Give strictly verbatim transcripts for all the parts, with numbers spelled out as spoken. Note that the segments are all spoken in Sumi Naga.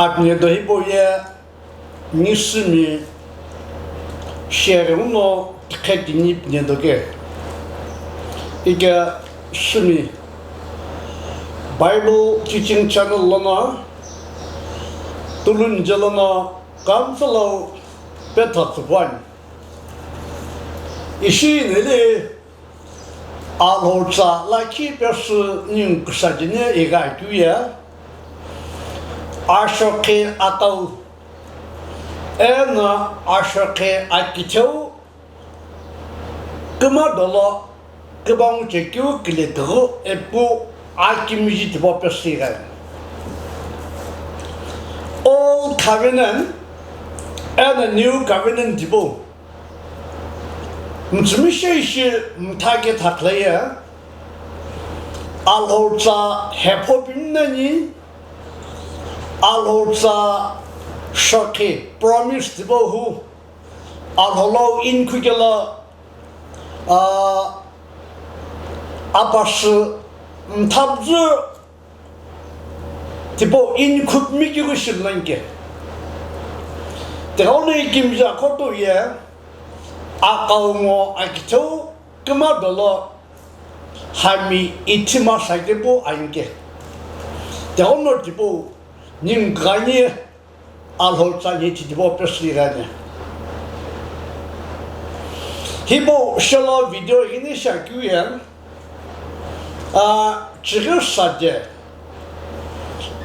Apni do hipau ye Nisümi share uno tikhe tini pine doke. Ike Sümi Bible Teaching Channel lono tulunje lono council of petha tsüpuani. Ishi nili Alhou tsa lakhi pesü ningu küsa jene igha keu ye ashokhi atau eno ashokhi akitheu küma dolo kübang chekeu kile kughu epu akimiji tipau pesü igha. Old Covenant and the New Covenant tipau Mtsümishei shi mthake thakhleye, Alhou tsa hepho pimnani, Alhou tsa shokhi promise tipau hu, Alhou lo inkhu kelo, a, apasü mthapzü Tipau ini khupmi keu shiluani ke. Tighenguno ikimija qhotuye, aqau ngo akitheu küma dolo hami ithima sakepu ani ke. Tighenguno tipau ningu ghani Alhou tsa ni titibo pesü ighani. Hipau shelo video ghini shiakeu ye, a, chighi sade,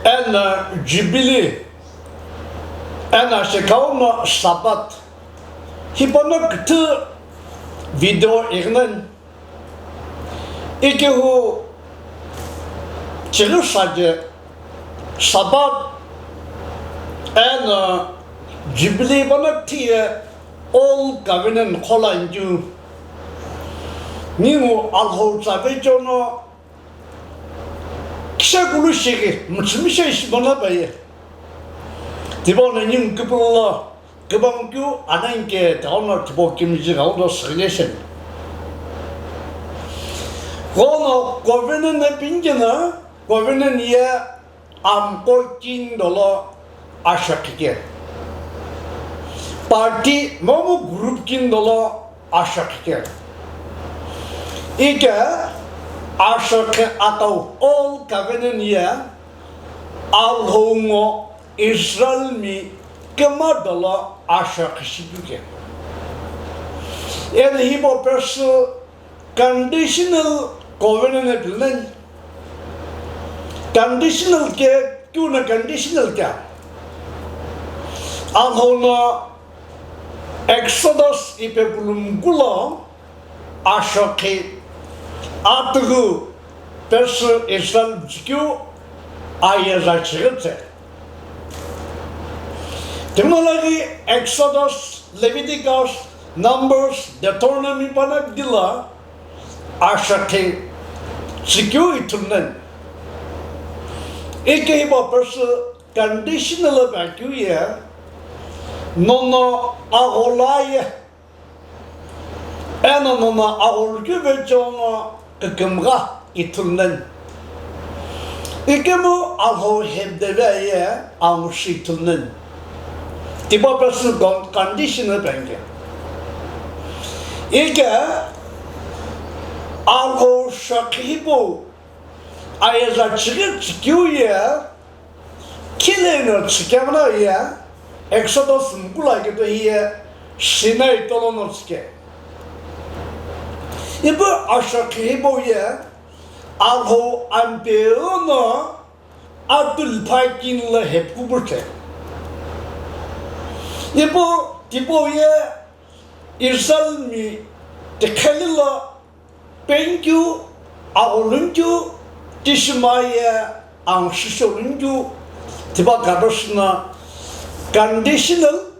eno Jubilee, eno shekau no Sabbath, hipano küthü video ighinani. Ikehu chighi sade Sabbath eno Jubilee pano thiye Old Covenant qhola inkeu ningu Alhou tsa vechono kishekulu shighi mtsümishei shimana paye. Tipau no ningu kipulu lo Kübang keu anani ke tighenguno tipau kimiji ghau do suggestion. Tighenguno covenant na pini keno, covenant ye amqo kini dolo ashokhi ke. Party momu group kini dolo ashokhi ke. Ike ashokhi atau old covenant ye Alhou ngo Israel mi küma dolo ashokhi shipu ke. Eno hipau pesü conditional covenant ipilnani. Conditional ke, keu no conditional ke? Alhou no Exodus ipe kulumkulo ashokhi atughu pesü Israel jikeu ayeza chighi tse. Timolagi Exodus, Leviticus, Numbers, Deuteronomy pano dilo ashokhi jikeu ithulnani. Ike hipau pesü conditional pe akeu ye, nono agholo aye, eno nono agholo keu vechono kükümgha ithulnani. Ikemu Alhou hepdeve aye angushi ithulnani. Tipau pesü con-, conditional pe ani ke. Ike Alhou shokhi hipau ayeza chighi jikeu ye, khileno tsükemna ye, Exodus mkula keto hiye Sinai tolono tsüke. Ipu ashokhi hipau ye, Alhou ampeu no atulpha kini lo hepkuputse. Ipu tipau ye Israel mi tiqheli lo penikeu, agholo nikeu, tishima ye angushi sholu nikeu, tipa kapesü no conditional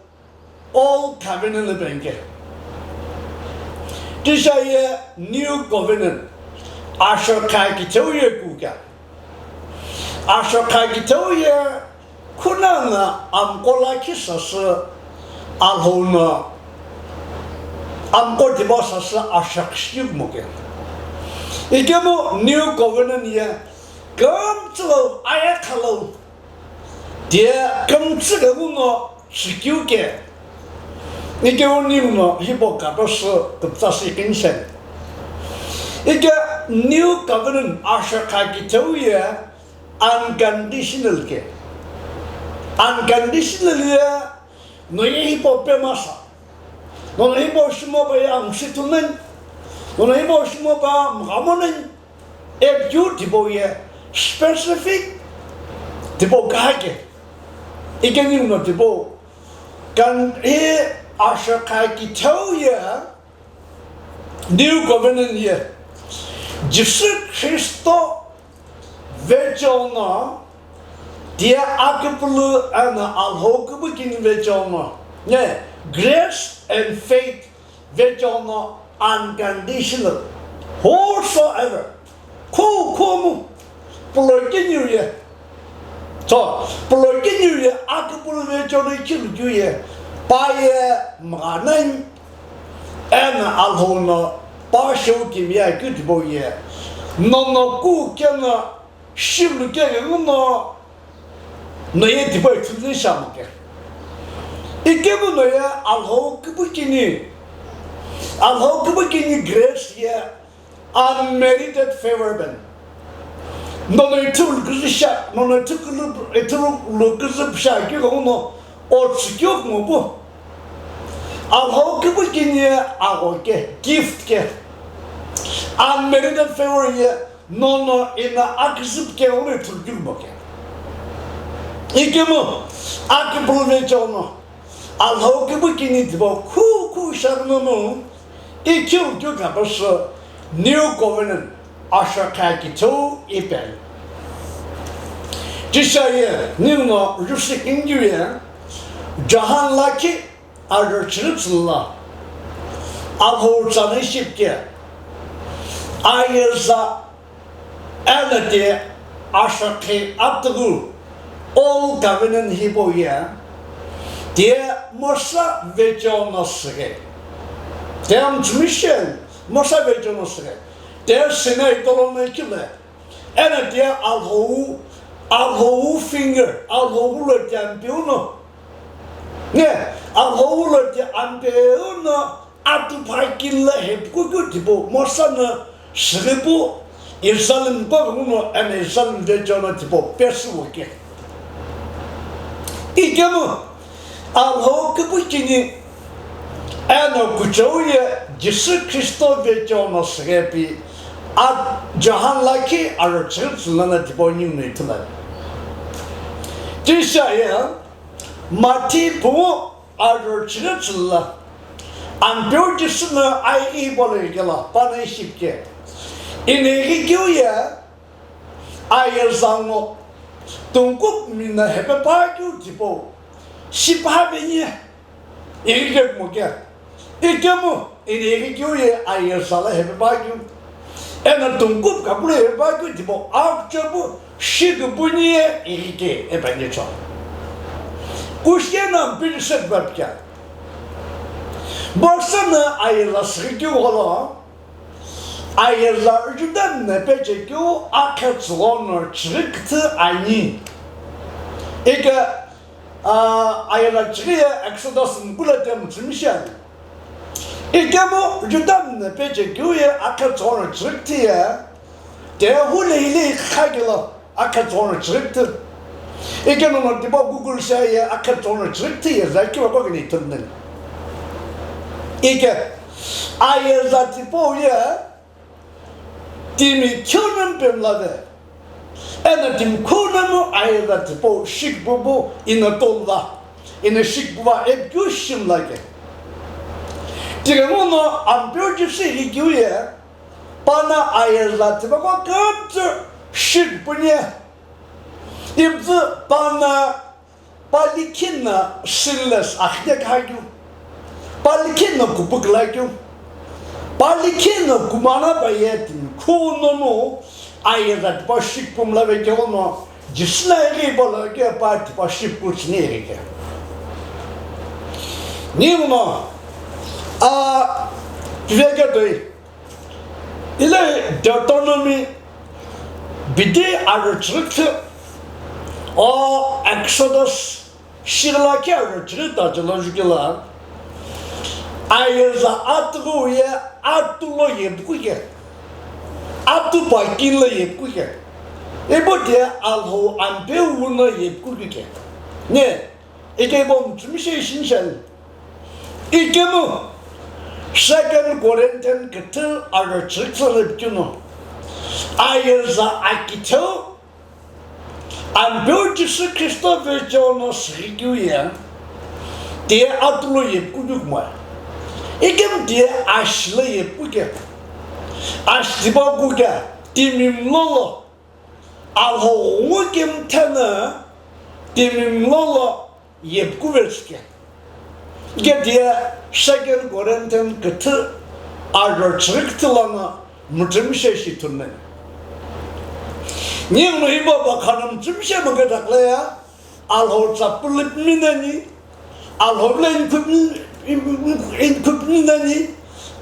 old covenant lo pe ani ke. Tisha ye new covenant, ashokhi akitheu ye kuke. Ashokhi akitheu ye Khunano amqo lakhi sasü Alhou no, amqo tipau sasü ashokhi shi kumo ke. Ikemu new covenant ye kümtsü lo ayekha lo Tiye kümtsü kemu no chikeu ke. Ike uni uno hipau kapesu küpütsa shi kiniseni. Ike New Covenant ashokha kitheu ye unconditional ke. Unconditional ye no ye hipau pemasa. No no hipau shimo pa ye amushi thuneni. No no hipau shimo pa mghamoneni. Epikeu tipau ye specific tipau kahake. Ikeni uno tipau kan e ashokha kitheu ye New Covenant ye Jisü Khristo vecheo no tiye aküpülü eno Alhou küpükini vecheo no ne grace and faith vecheo no unconditional, whosoever, kho kho mu, pulo kiniu ye. So, pulo kiniu ye, aküpülü vecheo no ikhilu keu ye, pa ye mghaneni, eno Alhou no pa shou kimiye keu tipau ye, nono ku keno, shilu keghenguno no ye tipau ithulu sha mo ke. Ikemu no ye Alhou küpükini, Alhou küpükini grace ye unmerited favor ben. Nono ithulu küzü sha, nono ithulu, ithulu küzü sha keghenguno o tsükeu ngo pu. Alhou küpükini ye agho ke, gift ke. Unmerited favor ye nono ino aküzüp keghenguno ithulu keu mo ke. Ikemu aküpülü vecheo no Alhou küpükini tipau khu khu shaghi nono ikhiu keu kapesu New Covenant ashokha kitheu ipeni. Tisha ye ninguno jushi kingkeu ye John lakhi arüchüghü tsülu la Alhou tsana ishi pike ayeza eno tiye ashokhi atüghü Old Covenant hipau ye tiye Mosa vecheo no süghi. Tiye amtsumisheni Mosa vecheo no süghi. Tiye Sinai tolo no ikile. Eno tiye Alhou, Alhou finger, Alhou lo tiye Ampeu no. Ne, Alhou lo tiye Ampeu no atupha kini la hepuku keu tipau Mosa no süghi pu Israel mpa kughuno eno Israel vecheo no tipau pesü wo ke. Ikemu Alhou küpükini eno kuchou ye Jisü Khristo vecheo no süghi pi a John lakhi arüchüghü tsülu lono tipau ninguno ithulu. Tisha ye Mathi pungu arüchüghü tsülu la Ampeu Jisü no aye ipo lo ighi kelo, pa no ishi pike. Ino ighi keu ye ayeza ngo tungkupumi no hepe pa keu tipau shipha veni ighi keu mo ke. Ikemu ino ighi keu ye ayeza lo hepe pa keu. Eno tungkupu kapu lo hepe pa keu tipau akuchou pu shikupuni ye ighi ke ipeni cho. Kushikeno Ampeu Jisü tipa pike. Mosa no ayeza süghi keu gholo, ayeza Judami no peche keu akhe tsügho no chighi küthü ani. Ike, a, ayeza chighi ye Exodus mkula tiye mütsümisheni. Ikemu Judami no peche keu ye akhe tsügho no chighi küthü ye, tiye hule hile kha kelo akhe tsügho no chighi küthü. Ikemu no tipau Google shi ye akhe tsügho no chighi küthü ye za kiva ko kini ithulu nani. Ike ayeza tipau ye timi keu no mpemla ve. Eno timi keu no mu ayeza tipau shikipu pu ino tolu la. Ino shikipu va epikeu shi mla ke. Tighenguno Ampeu Jisü ighi keu ye pa no ayeza tipaqo kümtsü shikupuni ye. Ipüzü pa no, pa likhi no sinless akhine kha keu. Pa likhi no kupüküla keu. Pa likhi no kumana pa ye timi keu no mu ayeza tipau shikipu mla ve keu no Jisü no ighi ipo lo ke pa tipau shikipu tsüni ighi ke. Ninguno a piveke toi. Ile Deuteronomy bidi arüchüghü küthü, O Exodus shighi lakhi aro chighi tachi lo jukela, ayeza atughu ye atu lo yepukuke, atu paki lo yepukuke, ipu tiye Alhou Ampeu no yepukuke. Ne, ike ipo mütsümishei shinishani. Ikemu Second Corinthian küthü aro chighi lo pikeno, ayeza akitheu Ampeu Jisü Khristo vecheo no süghikeu ye, tiye atu lo yepukuke kumo. Ikemu tiye ashi lo yepukuke. Ashi tipau kuke, timi mlolo, Alhou ngukimthena timi mlolo yepukuve chike. Ike tiye Second Corinthian küthü aro chighi küthü lono mütsümishei shi ithulu nani. Ninguno ipo pa khano mütsümishei müküthakle ya, Alhou tsa pulüpmi nani, Alhou lo inkupni, inkupni nani,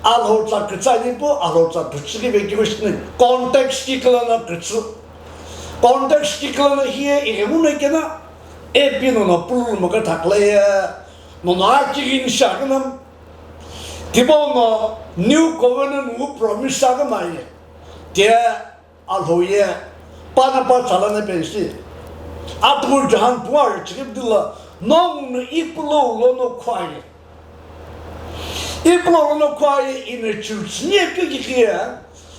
Alhou tsa kütsani pu, Alhou tsa pütsüki vekeu shi nani. Context kikülono kütsü. Context kikülono hiye ighenguno kena, ipi nono pululu müküthakle ye, nono akighi ni shiaghüna. Tipau no New Covenant wu promise aküma ye. Tiye Alhou ye, pana pa tsalana pensi. Atughu John puar chighi dilo, nongu no ipulo lono khuaye. Ipulo lono khuaye ino church ni kiki ye.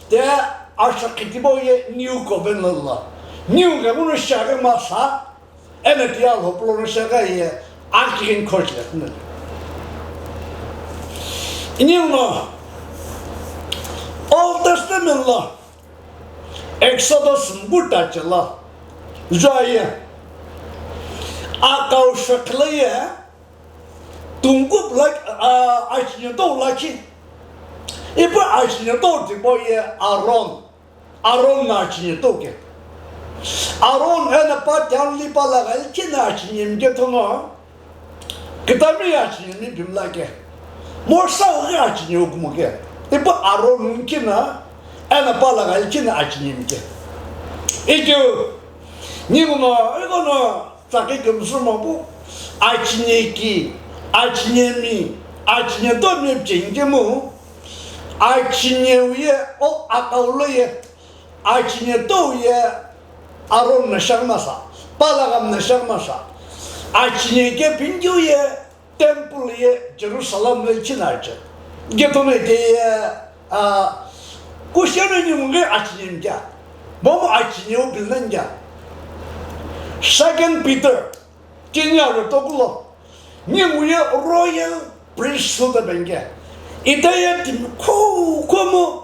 Tiye ashakhi tipau ye New Covenant lo. New ke uno share masa. Eno tiye Alhou pulono share ye. Akighi ni khochile. Ininguno Old Testament lo Exodus mbuta chela, juaye, akau shakhilaye, tungkup la, a, achinye tou lakhi. Ipu achinye tou tipau ye Aaron. Aaron no achinye tou ke. Aaron eno pa tianli pa laga ilikhi no achinye mike thono. Kütami achinyemi pimla ke. Mosa ghi achinye kumo ke. Ipu Aaron kina, eno pa laga kina achinyemi ke. Ikeu, ninguno, ighono, tsaki kümsü mopu, achinye ki, achinyemi, achinye to mepche nkemu, achinye uye, o akaulo ye, achinye to uye, Aaron na shangmasa, pa laga na shangmasa, achinye ke pindiu ye, temple ye Jerusalem lo ichina ache. Getono ite ye, a, kusheno ni munge achinye mja. Momu achinye u bilna mja. Second Peter, kinya ro tokulo. Ni muye royal priesthood benge. Ite ye timi khu khomu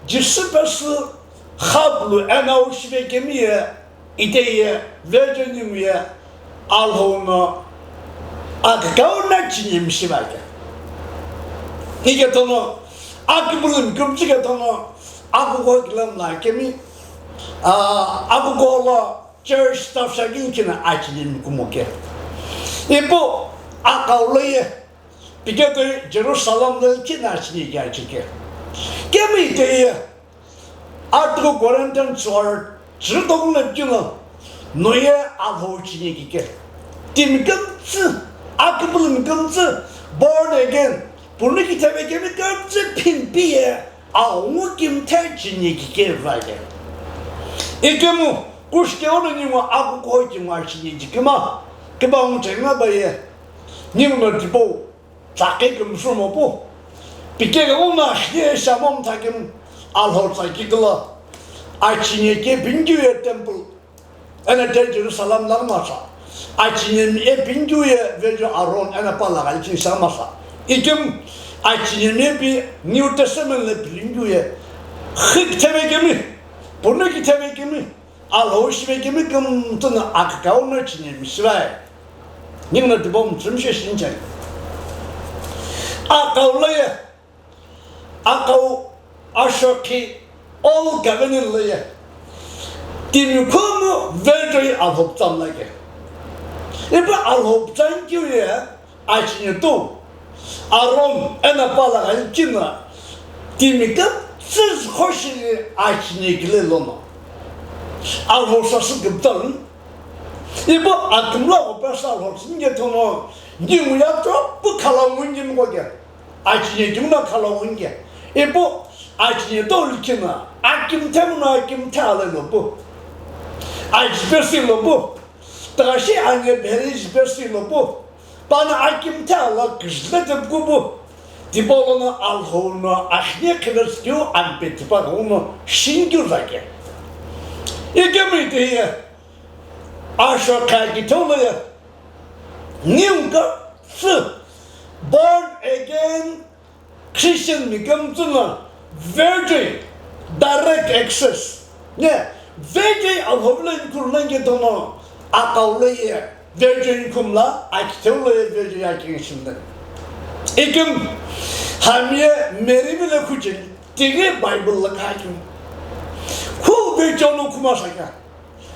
Jisü pesü khablu eno shive kemi ye, ite ye, vejo ningu ye, Alhou no akikau no chinyemi shiva ke. Ike tono, akibulum kumchi ke tono, akuko kilam la kemi, a, akuko lo church staff shagin kina achinyemi kumo ke. Ipu, akau lo ye, Pike toi Jerusalem lo kina achinye ke achike. Kemi ite ye, Article Corinthian tsuar chiritoku lo kino, noye Alhou chinye kike. Timi kümtsü, akibulum kümtsü, born again, punu kitheve kemi kümtsü phimpi ye, aungu kimthe chinye kike vale. Ikemu, kushke ono ningu akuko kingu achinye jikima, kiba ungu chengma baye, Ninguno tipau, tsakhi kümsü mopu. Pikeghi uno axi ye shamom thakim Alhou tsakhi kilo. Achinye ke pindiu ye temple. Eno te Jerusalem laghi masa. Achinye mi ye pindiu ye vejo Aaron eno pa laga ichi shamasa. Ikim achinye mi ye pi New Testament le pindiu ye. Xi kitheve kemi. Punu kitheve kemi. Alhou shive kemi kümtsü no akikau no chinyemi shivae. Ninguno tipau mütsümishei shincheni. Akau lo ye, akau ashokhi Old Covenant lo ye, timi khumu vejoi Alhou pütsa mlake. Ipu Alhou pütsa nkeu ye, Achinye tou, Aaron eno pa laga ichina, timi kümtsü zükho shini achinye kile lono. Alhou sasü kümtsü, Ipu akümla ghopesü alhotsü nike thono, ningu ya tsopu khala ngungi mghoke. Achine kümla khala ngungi. Ipu achine to likina, akimthe muna akimthe alelo pu. Ajipesi lo pu. Tashi anye bheri jipesi lo pu. Pana akimthe ala kizle tepku pu. Tipolono alhono akhine khilestiu ampe tipaghono shingyu zake. Ikemi tiye. Asho kha kitholo ye. Niu ka sü born again Christian mi kümtsü no virgin direct access. Ne, virgin alhovle inkurna nge dono akau lo ye virgin kumla akitheu lo ye virgin akin shimden. Ikim hamye Mary mi le khuchin tigi Bible la khakin. Khu virgin no kuma saka.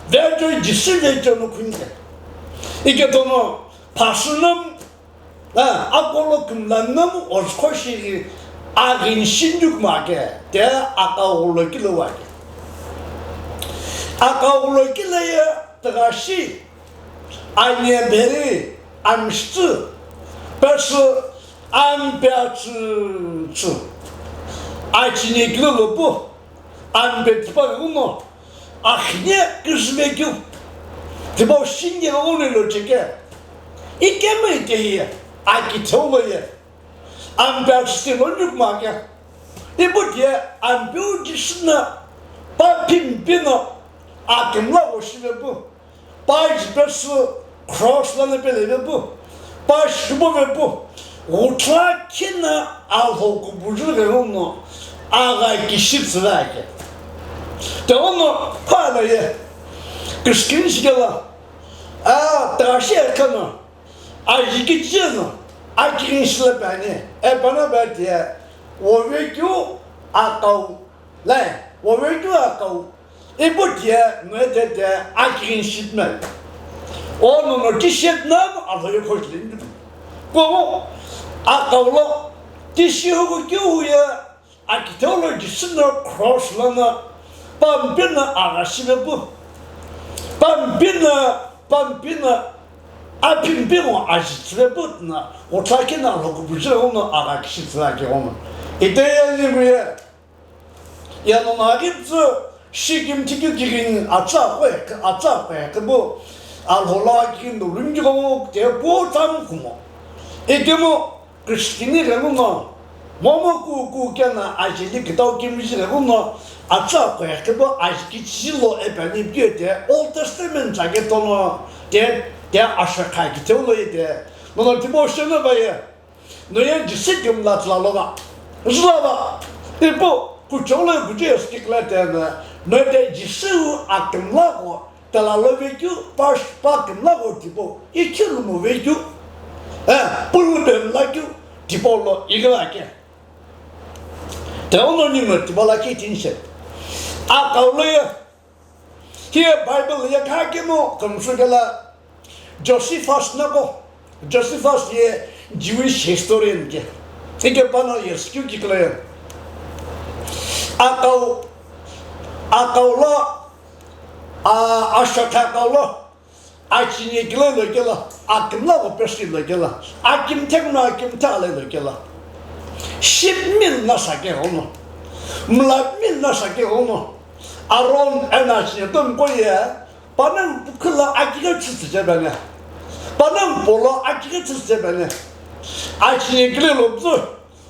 Virgin Jisü virgin no khunke. Ike dono phasunam, a, akolo kümlanam ozkho shiri agin shinduk make, te akaulo kilo wake. Akaulo kilo ye tagashi, anye beri, amshitsu, pesu, ampeatsu, tsu. Achine kilo lopu, ampe tipa uno, akhine kizme kyu. Tipa shinge uno lo cheke. Ikeme ite ye, akitheu lo ye. Ampe atsuti lo nyukma kya. Ipu diye ampe ujisina pa pimpino akimla oshivepu. Pa jipesü cross la lepelevepu. Pa shibuvepu. Utla kina alho kubuju vehuno aga kishitsüvake. Teono pa la ye. Kishkin shikela. A, tashi ekana. Ajiki jeno, akirin shila bani, e bana ba diye, wovekyu akau, lai, wovekyu akau, ipu diye, noe de de, akirin shitmel. O no no ti shitnam, alhoye khoshli. Komo, akau lo, ti shi huku kyu huye, Akitheu lo Jisü no cross lono pampino agha shivepu. Pampino, pampino apimpi ngo ajitsüvepu na, utla kina lo kubuji lono agha kishitsüla ke ono. Ite ye nimu ye. Yano na aghi pütsü shikim thikeu kirin atsa kwe, atsa kwe, kepu alhola kirin do ringi go te pu tam kumo. Itemu Christian ghenguno, momu kuku kena ajeli kitau kimiji ghenguno, atsa kwe kibo ajiki chilo epeni pye de Old Testament sake tono de, de ashakha kitheu lo ye de. Nono tibo shena ba ye. No ye Jisü kimla tla lo ba. Zula ba. Ipo kucholo ye kuchi ye stick la de na. No de Jisü akimla ko. Tala lo vekyu, pa, pa kümla ko tipau, ikhi lumo vekyu, eh, pulu bemla kyu, tipau lo ighi la ke. Te ono ningu tipau la ke tinche. Akau lo ye, hiye Bible ye kha kemu, kümsü kela, Josephus na ko, Josephus ye Jewish historian ke. Ike pano ye skyu kikla ye. Akau, akau lo, a, ashakha akau lo, Achine kile lo kela, akimla ko peshi lo kela, akimthe kuna akimthe ale lo kela. Ship mil na sake hono. Mla mil na sake hono. Aron ena achine to mko ye, panang pukula akike tsitsi je bane. Panang polo akike tsitsi je bane. Achine kile lo bzu,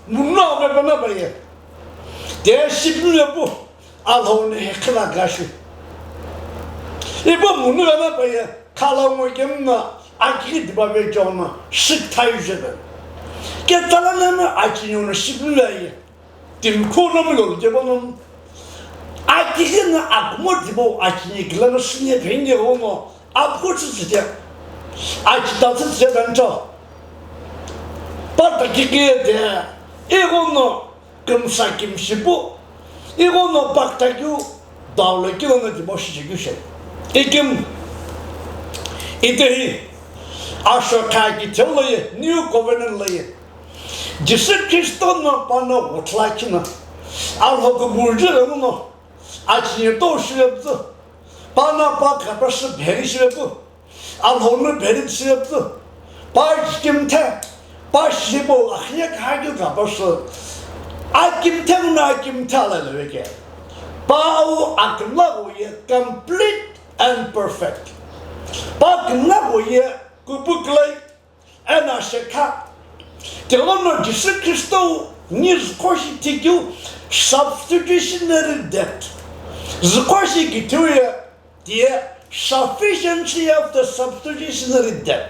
munna me bana baye. De ship mil pu. Alhou ni hekhi la gashi. Ibo munu ghana paye, khala ngo kemna, akiri diba ve chona, shik thayu jebe. Ke tala na na achini ono shik lu la ye. Tim ko no milo jebo no. Akiri na akmo dibo achini kila no shine phenge ono, apko chi chi je. Achi ta chi je ben cho. Pa ta ki ki de. Ego no. Kümsa kimshipu, ighono paktakeu, dau lo kilono timo shichekeu shi. Ikim, itehi, asho kha kitheu lo ye, New Covenant lo ye. Jisü Khristo no pano wuthla kino, alhokubulju lo no, achine to shivepu, pano pa khapra shi bheri shivepu. Alhou no bheri shiye püzü. Pa shi kimthe, pa shi bo akhiye kha keu kha pa shi. A kimthe no a kimthe ala leve ke. Pa u akümla go ye complete and perfect. Pa akümla go ye küpüklai eno shekha. Tighenguno Jisü Khristo ni züko shi tikeu substitutionary death. Züko shi kithiu ye Tiye sufficiency of the substitutionary death.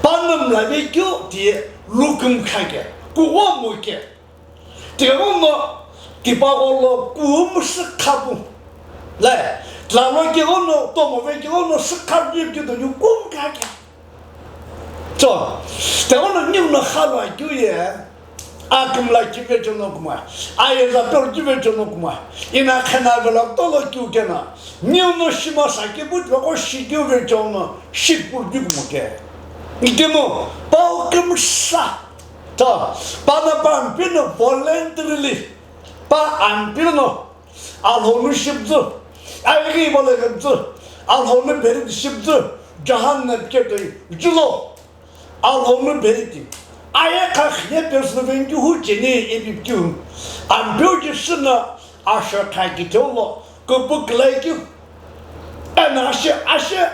Panongu mla vekeu tiye lukümkha ke, kughomu ke. Tighenguno tipaqo lo kumu sükha pu. Le, tlalo keghono, tomo vekeghono sükha vekeu do yukumkha ke. So, tighenguno ninguno kha lo akeu ye, akümla kive chono kumai, ayeza pelo kive chono kumai, ina khena velo tolo kiu kena, ninguno shima sa kipu tipaqo shikeu ve chono, shipu kiu kumo ke. Itemu, pa u kümsa, so, pa na pa Ampeu no voluntarily, pa Ampeu no, Alhou no shipüzü, aighi bale ghipüzü, Alhou no bheri shipüzü, John no pike toi, julo, Alhou no bheri ti. Aye kha khine pesü vengkeu hu cheni ipi keu. Ampeu Jisü no asho kha kitheu lo, küpüklai keu. Eno ashe, ashe,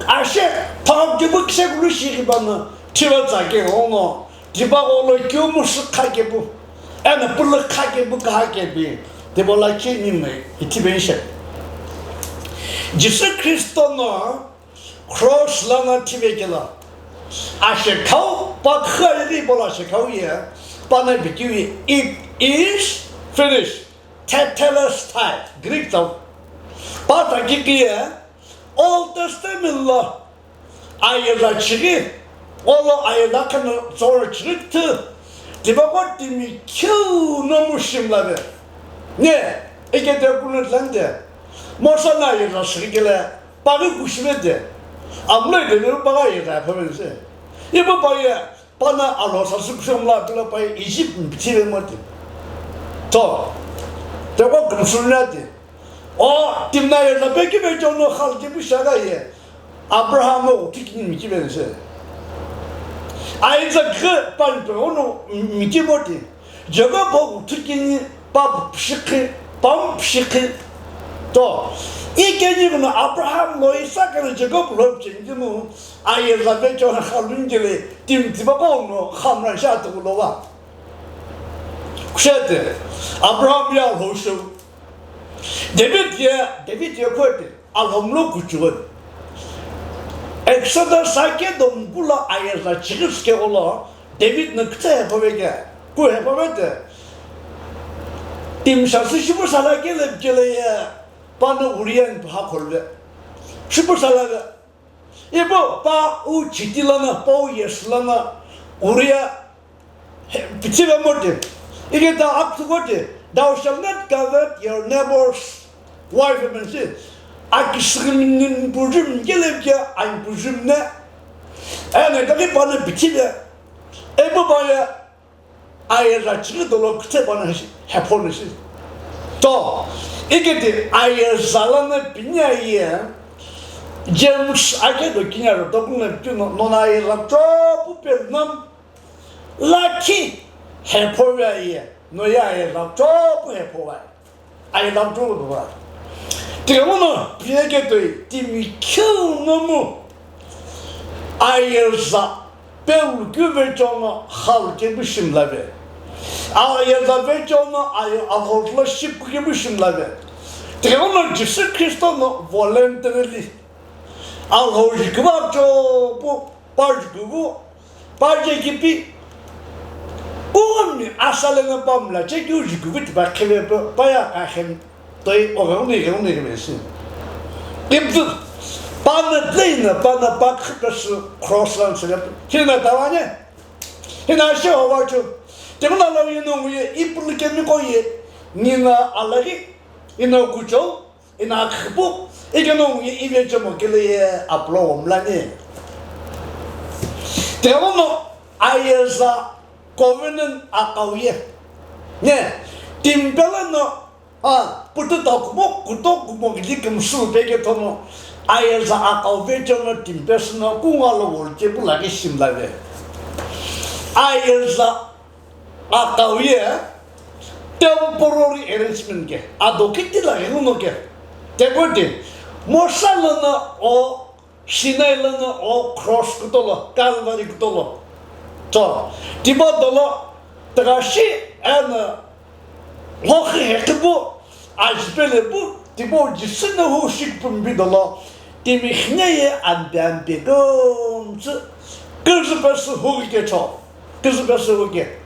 ashe, thau kipu kise kulu shi kiba no, thiva tsa ke ono, tipaqo lo kiumu sükha kepu, eno pulu kha kepu kaha kepi, tipa la kini me, itibe ishe. Jisü Khristo no cross lana thive kela, ashe khau, pa kha iri bola ashe khau ye, pa na bikeu ye, "It is finished." Tetelestai, Greek tau. Pa ta kiki ye, Old Testament lo ayeza chighi, olo ayeza khano tsoro chighi kthu, tipaqo timi keu nomu shimlave. Ne, ike de kunu tlante, Mosa na ayeza chighi kele, paghi kushime de, amlo ide ne paghi ayeza phavense. Ibu pa ye, Pana alo sasü kushou mla pila pai Egypt mpichire mati. To, teko kumsuna ti. O, timna ye na peki be chono khal ki bu shara ye. Abraham o tikini miki be se. Isaac ke pan pe ono miki moti. Jacob o tikini pa pshikhi, pam pshikhi. To, ikeni no Abraham lo Isaac lo Jacob lo chengi mu. Ayeza vechona khalungele, timi tipaqo no khamna sha tukulo va. Kushete, Abraham ye Alhou shou. David ye, David ye kuete, Alhou mlo kuchughe. Exodus ake do mpula ayeza chighi sike olo, David no kutse hepo veke, ku hepo vete. Timi sha sü shipu sala kele kele ye, pana Uriah ni ha kholve. Shipu sala ve. Ipu pa u chiti lana, pa u yes lana, Uriah, he, pichive moti. Ike ta aktu kote, "Thou shalt not covet your neighbor's wife," mensi. Akisgimnin pujim gelevke, an pujim ne. Ene, taki pa ne pichive. Ipu pa ye, Ayeza chighi dolo kuthe pana hephone shi. To, ikiti ayeza lana pinya ye, James ake do kinya ro tokuna pino, nona ayeza chopu pe nam, lakhi hephoya ye, no ya ayeza chopu hephoya. Ayeza mtulu duwa. Tighenguno, piyeke toi, timi keu nomu. Ayeza, pelu keu vechono, khal kebu shimlave. Ayeza vechono, ayo, ahorla ship kebu shimlave. Tighenguno, Jisü Khristo no voluntarily. Alhou jikuva chopu, pa jikuvu, pa je kipi. Kumi asale na pa mla che kiu jikuvu tipa kheve pa, pa ya ka khem. Toi oghe uni ghe uni ghe mesi. Kiptu, pa na play na, pa na pa khipesü cross lan se. Hina tawane. Hina she hovachu. Temna lo yinu ye, ipulike mi ko ye. Nina alagi, ina kucho. Ina khipu, ikeno ye ive chemo kele ye aplo omlani. Teono ayeza covenant akau ye. Ne, timpela no, a, putu ta kumo, kuto kumo gili kemsu peke tono, Ayeza aqau vecheo no timi pesü no kungu lo wall che pu lakhi shi mlave. Ayeza aqau ye temporary arrangement ke, ado kiti la ghenguno ke. Tepoti, Moshe lono o Sinai lono o cross kutolo, Calvary kutolo. To, tibo dolo, tagashi eno, lhokhi heqipu, ajipele pu, tibo Jisü no hu shikpumbi dolo, timi khine ye ampe ampe kumtsü, küzü pesü hu ke cho, küzü pesü hu ke.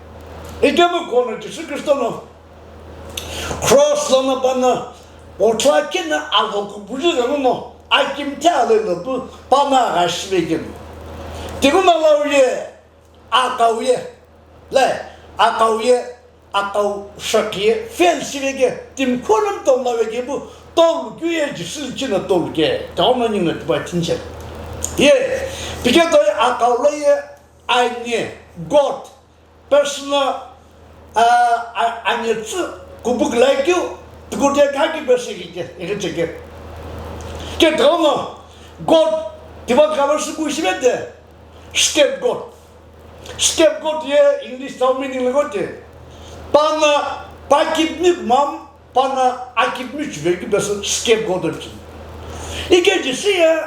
Ikemu kono Jisü Kristo no cross lono pano, othla kina alhoku buju lono, akimthe alelo pu, pano agha shive keno. Tiguna lau ye, aqau ye, le, aqau ye, aqau shakhi ye, fail shive ke, timi khorumtomla ve ke pu, tolu keu ye, Jisü china tolu ke, tau no ningu tipa tinche. Ye, pike toi aqau lo ye, ani, God, Pesü no, a, a, ani tsü kubuki lakeu, tukutia khaki pesü ke, ke, ke, ke. Ke tau no, God, tiba cover sü ku shibe de, scapegoat. Scapegoat ye English tau meaning le gote. Pano, pa kidney mam, pano akidney chibe ki pesü scapegoat of chin. Ike Jisü ye,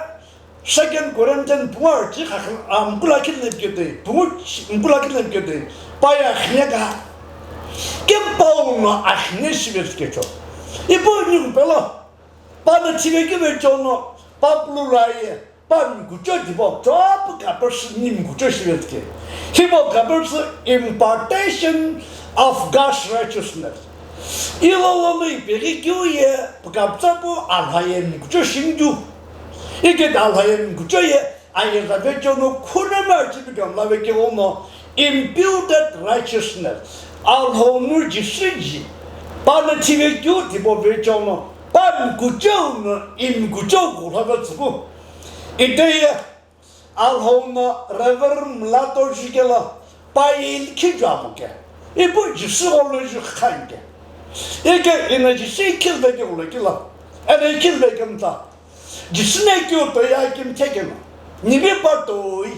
Second Corinthians pungu archi khakhan, a, mkula khin lepiketoi, pungu ch-, mkula khin lepiketoi, pa ye akhine ka, ke pau no akhine shive kecho. Ipo ni pelo, pano chive ki ve chono, pa pulu la ye, pa mikucho dibo, cho pu ka person ni mikucho shive ke. Hibo ka person impartation of God's righteousness. Ilo lono ipeghi keu ye, pukaputsa pu alha ye mikucho shingyu. Ike alha ye mikucho ye, ayeza vecheo no khunama chibi gamla vekeo no imputed righteousness. Alhou no Jisü ji, pano chive keu tibo vecheo no, pa mikucho no, imikucho kulha vetsüpu. Ite ye, Alhou no Reverend Mlato jikelo, pa ye likhi ju amo ke. Ipu Jisü gholo ju khan ke. Ike ina Jisü ikhil veke gholo kilo. Ena ikhil veke mta. Jisü ne keu to ye akimthe keno. Nimi pa toi.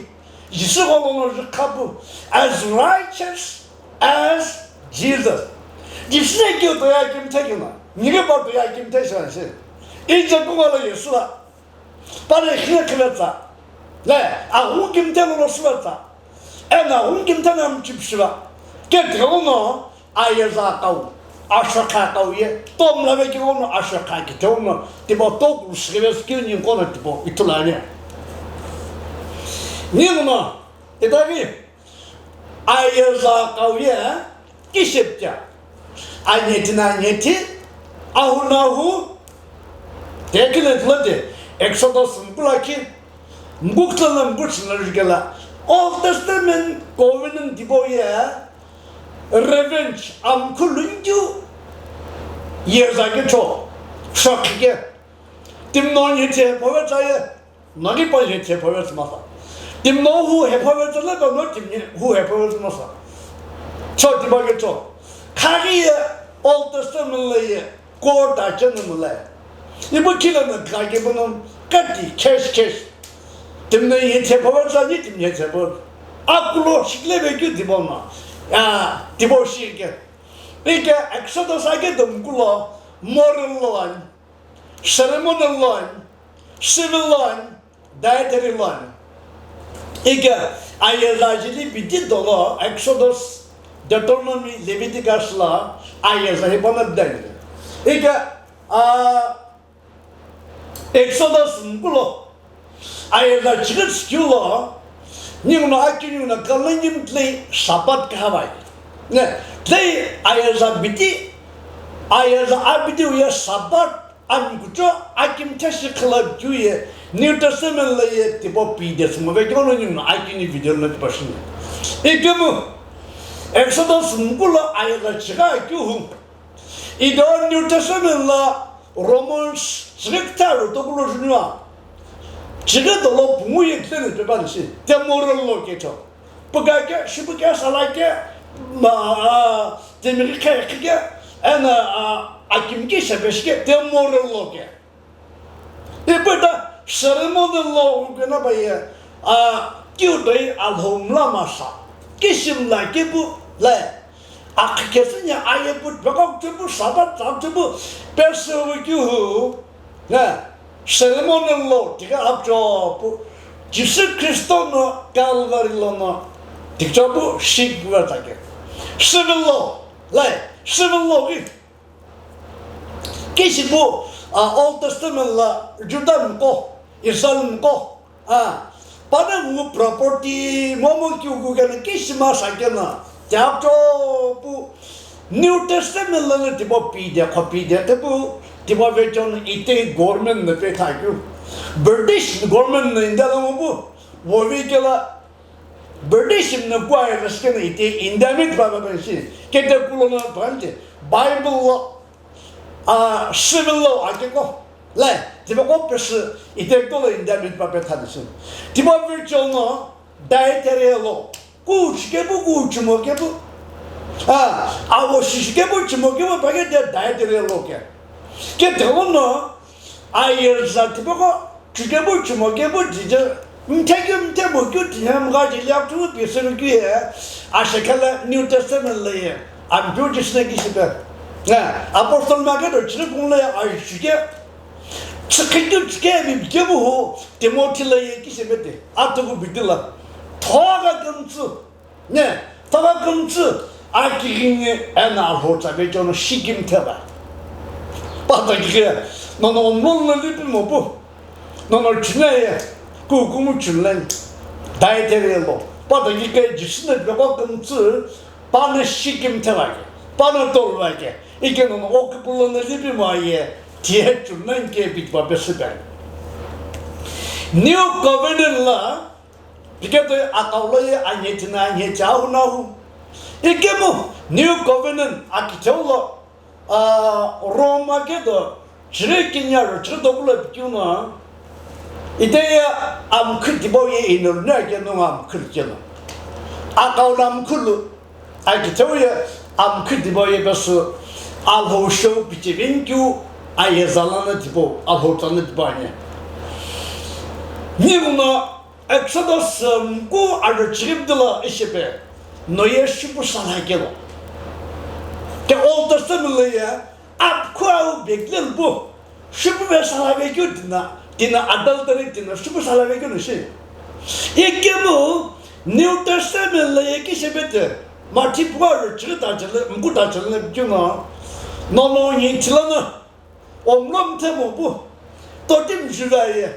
Jisü gholo no ju khapu. As righteous as Jesus. Jisü ne keu to ye akimthe keno. Nimi pa toi ye akimthe sha shi. Ije kungalo Jisü la. Pare khile khile tsa. Le, aghungu kimthe lono shiva tsa. Ena aghungu kimthe na mchip shiva. Ke teuno, ayeza kau. Ashakha kau ye. Tom lave ke ono ashakha ke teuno. Tiba to kulu shive skill ni kono tibo itulane. Ni no, itagi. Ayeza kau ye, kisheptia. Anyeti na anyeti, ahu na ahu, tekile tlode, Exodus mkula ki, mkukla na mkuchina rikela. Old Testament covenant dibo ye, revenge, amkhulungyu, yeza ke cho, shakhi ke. Timno anyeti, pove tsa ye, Nani pa ye che phawe tsü masa. Timno hu he phawe tsü le ba no timni hu he phawe tsü masa. Cho tiba ke cho. Khaghi ye Old Testament le ye court action no le. Ibu kila na khaghi bono kati cash cash. Timno ye che phawe tsü ni timni che phawe. Akulo shikle be kyu tibo ma. Ya, tibo shi ke. Ike Exodus age dum kulo moral law. Ceremonial law, civil law, dietary law. Ike ayeza jili biti dolo Exodus, Deuteronomy, Leviticus la ayeza hipana dai. Ike, ah, Exodus mkulo ayeza chighi tsikeu lo, ninguno akiniu no kalonim tlei Sabbath kahavai. Ne, tlei ayeza biti, ayeza abiti uye Sabbath, amikucho akimthe shi khala keu ye, New Testament la ye tipo P D F mo ve keu lo ninguno akini video lo tipo shini. Ikemu, Exodus mkulo ayeza chighi akeu hu. Ido New Testament la Romans chighi kutha ro tokulo juniwa. Chighi dolo pungu ye kutha ne pepa nishi. Te moral law ke cho. Puka ke, shipu ke, sala ke, ma, a, temiri ke, ke, ena, a, akim ke, shepesh ke, te moral law ke. Ipu ta, Ceremonial law wu kena pa ye, a, kiu toi Alhou mla masa, kishim la kepu, le, akhi kesünya aye pu, pekok tepu, Sabbath tsa tepu, pesü wu kiu hu, ne, ceremonial law, tika apcho pu, Jisü Kristo no Calvary lo no, tikcho pu, shik pu ta ke. Civil law, le, civil law, i, Kishipu, a, Old Testament la Juda mko, Israel mko, a, pana ngu property, momu kiu ku kena kishima sa kena, tiapcho pu, New Testament la na tipo pide, kho pide, tepu, tipo vechon ite government na pe tha kiu. British government na India la mo pu, wo vi kela, British na kuai la sikena ite India mi tipa pa shi, kete kulo na pante, Bible lo, a, civil law ake ko, le, tipa ko pesü, ite ko lo India mi tipa pe tha shi. Tipa virtual no, dietary law, ku chike bu, ku chimo ke bu, a, awo shi ke bu, chimo ke bu, pa ke dietary law ke. Ke telo no, ayerza tipaqo, chukebo, chumakebo, tije, mthekeu, mthemo keu, tije, mga je liak tu, pisir keu ye, ashekhala New Testament le ye, Ampeu Jisü na kishipe. Na, Apostle Mark do chiri kung le, ashuke, chikhe keu, chike, bi, bikebo ho, Timothy le ye kishipe te, atuku bitila. Thoga kemtsu. Ne, tava kümtsü, akighingi ena Alhou tsa vechono shikim theva. Pata kighe, nono omlong na lipi mopu. Nono chine ye, kukumu chunlen. Dietary law. Pata kighe, Jisü na beko kümtsü, pana shikim theva ke, pana tolva ke. Ike nono okipulo na lipi mo ye, tiye chunlen ke bitva besiben. New Covenant la, Pike toi akau lo ye anhethina anhethi ahu nahu. Ikemu New Covenant akitheu lo, a, Rome ake do chiri kinya ro chiri dokulo pikeu no. Ite ye amkhu tipau ye ino luna ake no amkhu keno. Akau lo amkhu lu. Akitheu ye amkhu tipau ye pesü Alhou shou pichivin keu aye zalana tipau, Alhou tsana tipau anye. Ningu no Exodus, um, ku arüchighi püdülo ishipe, no ye shupu sala kelo. Ke Old Testament lo ye, apkhu au beklel pu, shupu ve sala ve keu tina, tina adultery tina, shupu sala ve keu no shi. Ikemu New Testament lo ye kishipe te, Matthew pu arüchighi ta chele, mku ta chele keu no, nono nyi chilana, omlom themo pu, totim juva ye,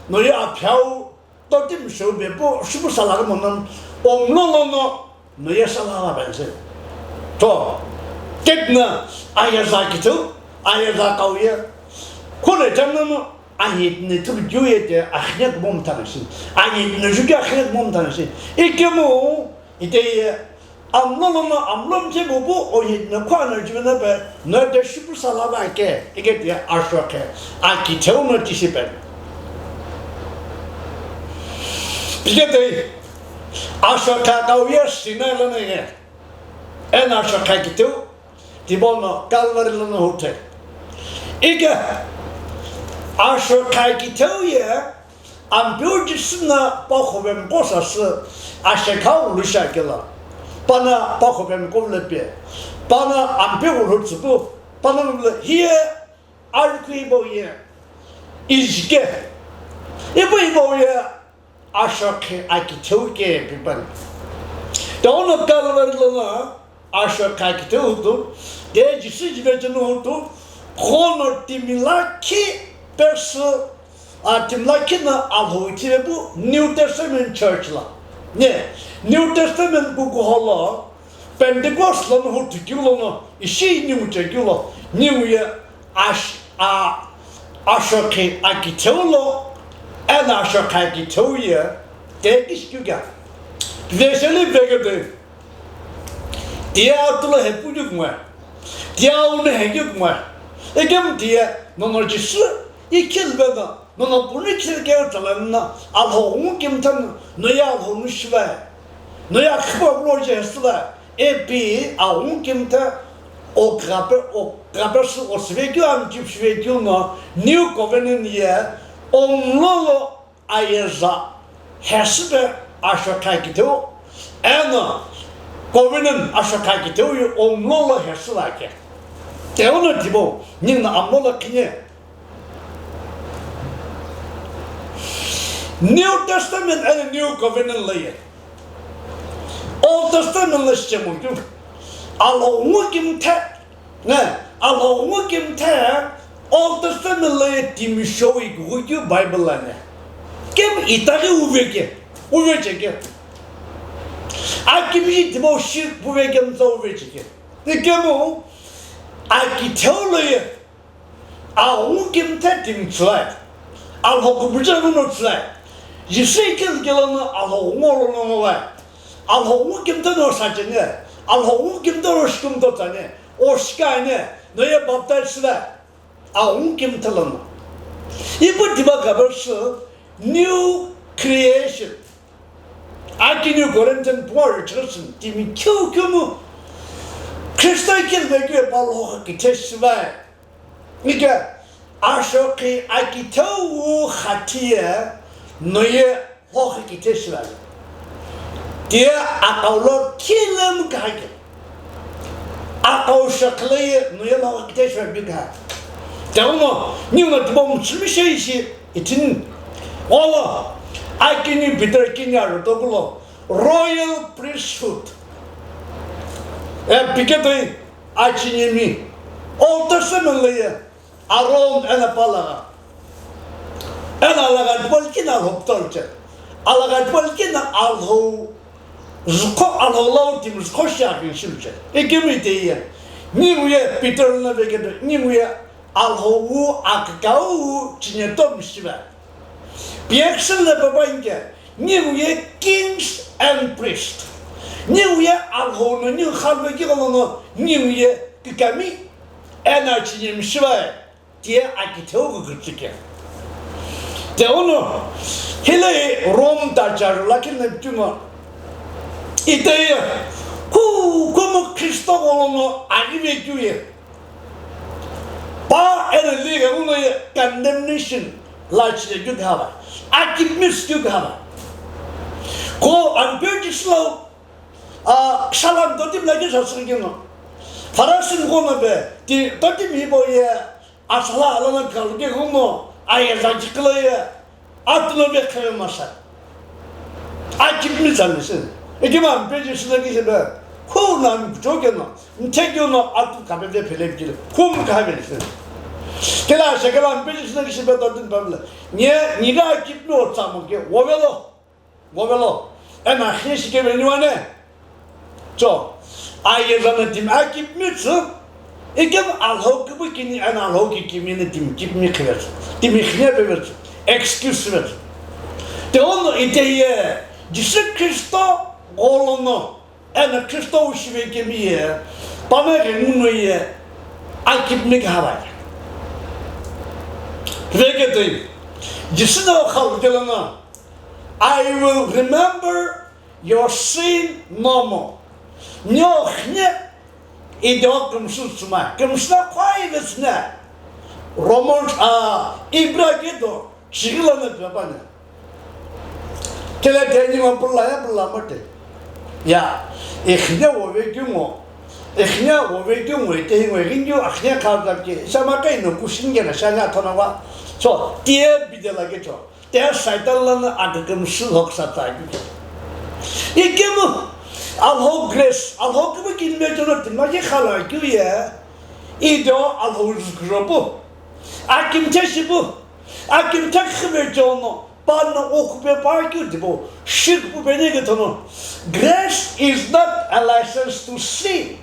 no ye aphiau, Totimi shou bepu, shupu sala mono, omlo lono, no ye sala la bense. To, ketna, aya za kitu, aya za kauye. Kule jamno, ayi ne tu juye te, ahne kumom tanasi. Ayi ne juke ahne kumom tanasi. Ikemu, ite ye, Amlo lono, amlo mtse bubu, oyi no khwa no jibe no pe, no de shupu sala ba ke, ike de ashokhe, akitheu no tishipe. Ike de, ashokhe kauye Sinai lono ye, eno ashokhe kitheu, tibono Calvary lono huthe. Ike, ashokhe kitheu ye, Ampeu Jisü na pa khuvemqo sasü ashekha ulu shakela. Pana pa khuvemqo vlepe. Pana ampeu ulu tsüpu. Pana vle hiye arukhu ibo ye. Ijike. Ibo ibo ye ashokhe akitheu ke pipan. Tauno Calvary lono Ashokhe kitheu tu, de Jisü jive chenu tu, khono timi lakhi pesü, a, timi lakhi na Alhou ithile pu New Testament Church la. Ne, New Testament kukuholo, Pentecost lono hu thikeu lono, ishi new chekeu lo, new ye ash-, a, ashokhe akitheu lo, eno ashokhe akitheu ye, de kishikeu kea. Vesheli vegede. Tiye atulo hepu keu kumai. Tiye awu no hekeu kumai. Ekemu tiye nono Jisü ikhilveno, nono punu khilkeu tsalanna, Alhou ngu kimthanu, noye Alhou ngu shivai. Noye akhipa kulo je hesüvai. Ipi awu ngu kimthe, o khape, o khape sü o sivekeu, ami chip sivekeu no, New Covenant ye, Omlolo ayeza hesüpe ashokha kitheu, eno covenant ashokha kitheu ye omlolo hesü lakhe. Teuno tipau, ningu no amlolo khine. New Testament and New Covenant lo ye. Old Testament lo shichemo keu. Alhou ngu kimthe. Ne, Alhou ngu kimthe. Old Testament lo ye timi shou ighu keu Bible lo ne. Kemu itaghi uve ke. Uve che ke. Akimi tipau shi uve ke mtsa uve che ke. Ikemu akitheu lo ye. Alhou ngu kimthe timi tsülai. Alhou kubucha lono tsülai. Jisü ikelu kelo no Alhou ngu lono ngolai. Alhou ngu kimthe no sachene. Alhou ngu kimthe no shikumthe tsane. O shikane. No ye baptize sila. Alhou ngu kimthe lono. Ipu tiba kabar sü new creation. Aki New Corinthian puar church timi keu kemu Kristo ikelu keu palhou kithe shivai. Ike ashokhi akitheu wu khathi ye no ye lhokhi kithe shivale. Tiye akau lo khile mkhake. Akau shokhi lo ye no ye lhokhi kithe shivale bikha. Teuno, ningu no tipau mtsümi sheishi ithin. Olo, akini Peter kini aro tokulo, royal priesthood. E, piketoi, achinimi. Old Testament lo ye, Aaron eno palagha. Eno alagha tipau likina Alhou putolo che. Alagha tipau likina Alhou zukho, Alhou lau timi zukho shi akini shilu che. Ikemu ite ye. Ningu ye Peter lono veketoi, ningu ye Alhou wu akikau wu chinye tomi shiva. Piyekisü le papa inke, ningu ye kings and priest. Ningu ye Alhou no ningu khalve kigho lono, ningu ye kikami, eno chinye mishiva, tiye akitheu kukutsuke. Teuno, hile Rome tacharu lakhi ne pituno, ite ye, hu, kumu Kristo gholono agive keu ye. Pa eno lighenguno ye condemnation lo chile keu khava. Akipmitsü keu khava. Ko unbaptist lo, a, salam totimi lakhi sasüghikeno. Pharisi mghono pe, ti, totimi hipau ye, asala alana kalu keghenguno, ayeza chikilo ye, Atuno be khaye masa. Akipmitsü ame se. Ikemu unbaptist na kishi be. Hu na mchoke no. Mthekeu no atu kape be phele bikile. Hu mkhabe se. Kela shekela unbaptist na kishi be totimi pamle. Nye, nye ga akipmi otsamo ke. Wovelo. Wovelo. Ena khishi ke be niwane. Cho, ayeza no timi akipmitsü, ikemu Alhou kipu kini eno Alhou kikimi no timi kipmi khivetsü, timi khine pevetsü, excuse vetsü. Teuno ite ye, Jisü Kristo gholono, eno Kristo wu shive kemi ye, pame ghenguno ye, akipmi khavai. Veketoi, Jisü no khalu kelono, I will remember your sin no more. Nyo khne ido kümsü tsuma, kümsü na khwai vetsüna. Romans, a, Ibra ke do, chigila na pepane. Kele teni ma pulla ya pulla mate. Ya, ikhne wo ve kyu ngo. Ikhne wo ve kyu ngo, ite hi ngo, ikhne kyu, akhne kha da ke. Sama kai no kusin ke na shana thona wa. So, tie bidela ke cho. Te Satan lono akükümsü lhoksa tsa keu. Ikemu, Alhou grace, Alhou kipu kinime chono timi lakhi khala keu ye, ido Alhou zükro pu. Akimthe shipu, akimthe khipe chono, pano okhupe pa keu tipau, shikhu pene ke thono. Grace is not a license to sin,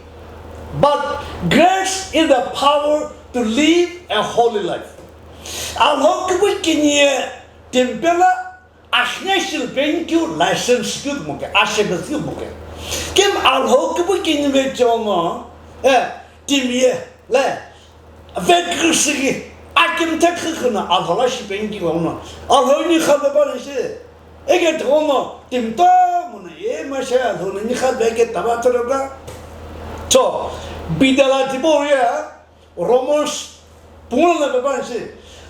but grace is the power to live a holy life. Alhou kipu kini ye timi pelo akhne shilupeni keu license keu kumoke, ashe keu kumoke. Kemu Alhou kipu kini ve chono, e, timi ye, le, veküsüki, akimthe khikhi no Alhou la shipeni keu no. Alhou ni kha ve pale shi, eke thono, timi tomo no, e, ma she Alhou ni kha ve ke tava toroka. So, bidela tipau ye, Romans, pungu na pepa shi,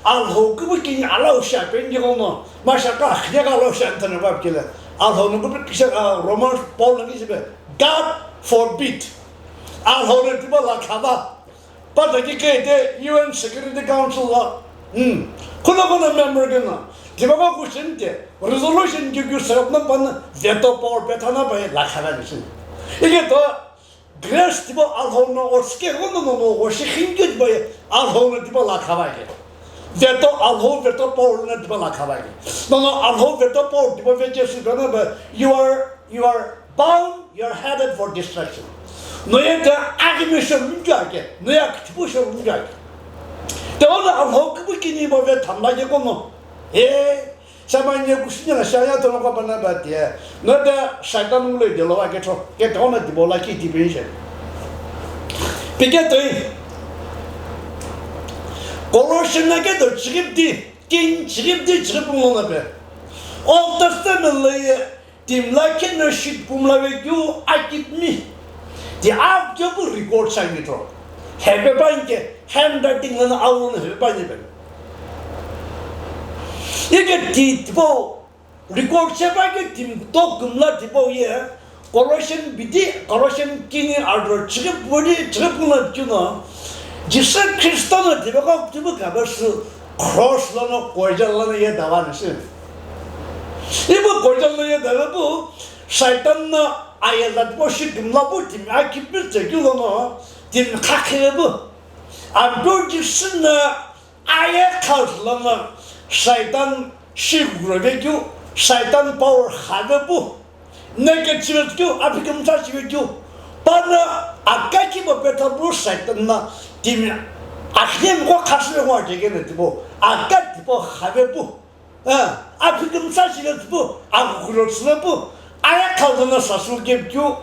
Alhou kübükini allow shiape nighono, mashaka akhine ka allow shiani thana pa kile. Alhou no kübü kisa, ah, Roman Paul no kisipe, God forbid. Alhou no tipa la khava. Pata ki ke te U N Security Council la. Hmm. Kuna kuna member kena. Tipa ko kusin te. Resolution ki kyu serap na pan veto power pe thana pa la khava ni sin. Ike to Grace tipau Alhou no otsike ghono no no oshi khingkeu tipau ye Alhou no tipau la khava ke. Veto Alhou veto power no tipau la khava ke. No no Alhou veto power tipau ve Jisü no ba you are, you are bound, you are headed for destruction. No ye ta agimi shor mjua ke, no ya kitipu shor mjua ke. Te ono Alhou kübükini bo ve thamla ke kono. Eh, Samanya kusinya la shaya to ko bana ba dia. No da Satan ngule de lo wa ke tho. Ke to na di bola ki di bin je. Pike to. Colossian na ke to chigip di. King chigip di chigip mo na be. Old Testament le ye. Timla khe no shit pumla ve kyu akip mi. Ti ap kyo bu record sa mi tro. Hepe pa inke handwriting lana awu no hepe pa inke. Ike ti tipo record se pa ke tim to kumla tipo ye Colossian bidi Colossian king ardor chire puri chire puna kyu no. Jisü Khristo no tibe ka tibe ka ba su cross lana koja lana ye dawa na se. Ibu koja lana ye dawa bu Satan na aya la tipo shi kumla bu tim akip mi tse kyu lono tim khakhe bu. Ampeu Jisü na aya khas lana Satan shi gure ve kyu, Satan power khave bu. Negative kyu, aphi kümtsa chi ve kyu. Pana akaki bo petha bu Satan na tim akhne ko khasle ngwa je ke ne tipo. Aka tipo khave bu. Ah, aphi kümtsa chile pu, akukuro tsüle pu, aya khaltana sasu kepikeu,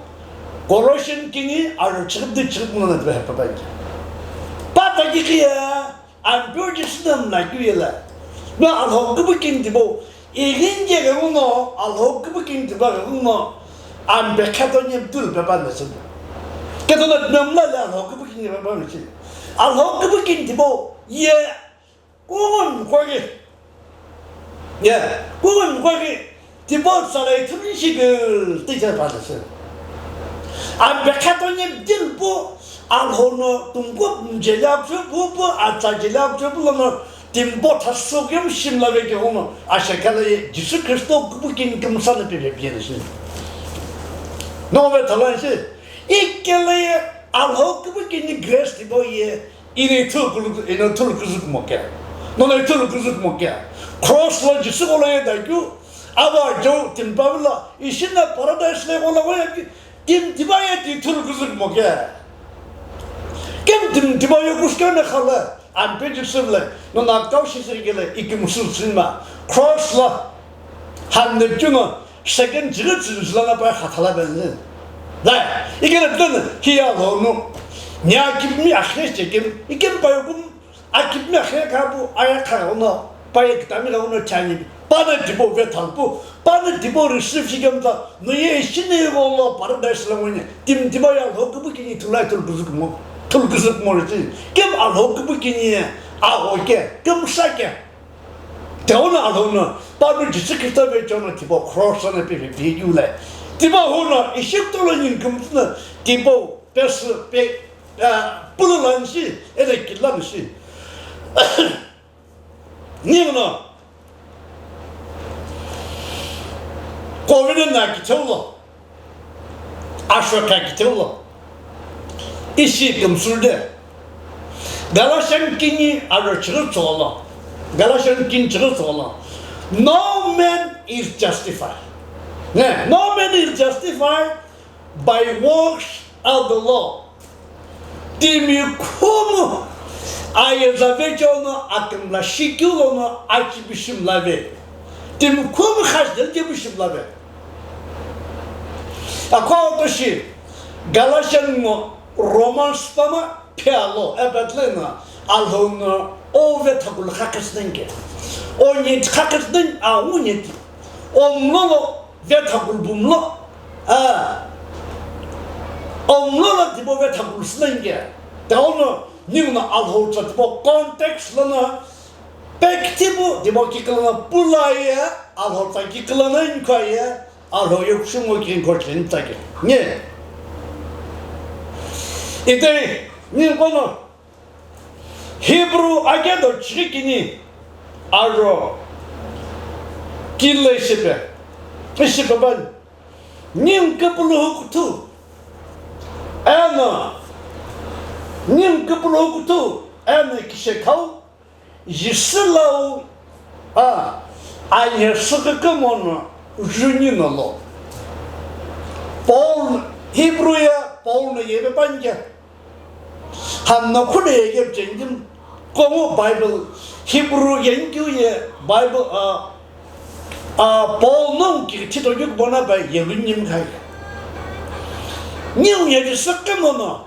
Colossian kini aro chiküpdi chiküpuna na tipe hepa pai. Pata kikiye, Ampeu Jisü na mlakeu yela. Na Alhou kübükini tipau, ighin je ghenguno, Alhou kübükini tipau ghenguno, ampe kheto nye bdul pepa na chile. Keto na tmemla le Alhou kübükini pepa na chile. Alhou kübükini tipau, ye Kughun mkhoki. Ye, kughun mkhoki. Tipau tsalai thumi shikil ticha pala se. Ampe khato nye din pu, Alhou no tungku mjela phe pu pu, atsa jela phe pu lono, timbo thasu kim shimla ve ke hono, ashe kala ye, Jisü Khristo kübükini kümsa na pe pe piye se. No ve thalan se. Ikele ye, Alhou kübükini grace tipau ye, Ini thulu kulu, ino thulu kuzukumo ke. Nono thulu kuzukumo ke. Cross lo Jisü kolo ye dakeu. Ava jo timpa vila. Ishina paradise le kolo ye ki. Tim tiba ye ti thulu kuzukumo ke. Kim tim tiba ye kuske ne khala. Ampe Jisü le. Nono kau shi sirgele. Ikim sul sinma. Cross lo. Hande juno. Second jighi tsüzü la pa khathala ben. Dai, ikele dön hiya lo nu. Nya kipmi akhre chekim, ikim pa yokum, akipmi akhre khapu, aya kha ono, pa ye kitami la ono chani, pa na dibo ve thalpu, pa na dibo receive shikem ta, no ye shini go lo paradise la ngone, tim dibo ya lo kubu kini thulai thul kuzuk mo, thul kuzuk mo ri. Kim a lo kubu kini, a ho ke, kim sa ke. Teona alona, panu Jisü Khristo ve chona tipau cross na pe pe pe yule. Tipau hono Egypt lo ning kumtsuna tipau pes pe, ah, pulu lan shi, ele kilan shi. Ningno, kovine na kicholo. Asho kha kitheu lo. Ishi kümsülu de. Galatian kini aro chighi tsolo. Galatian kini chighi tsolo. No man is justified. Ne, no man is justified by works of the law. Timi khumu ayeza vecheono akümla shikeu lono achipishi mlave. Timi khumu khajidel kepishi mlave. Akho toshi Galatian ngo Romans pama phe alo epatle na alhou no o ve thakul khakhisnenge. O nyet khakhisneng a u nyet. O mlolo ve thakul bumlo. A. O mlolo tipo ve thakul snenge. Taono ningna alhou cha tipo context lana Pekitipu timo kiküla no pula ye, Alhou tsa kiküla no inkhua ye, Alhou ye kushungo ki inkhua cheni tsake. Nye. Ite, nye kono, Hebrew akedo chikini aro kile shipe, shipe ban, ning kepulu hukuthu, eno, ning kepulu hukuthu, eno kishekhau, Jisü lau, a, aye sükükümono juni no lo. Paul, Hebrew ye Paul no yebe panje. Hamna khule ye yebe chendim. Kongo Bible, Hebrew yenkyu ye Bible, a, a, Paul no ki thito yuk bona ba ye lunyim khai. Niu ye sükükümono,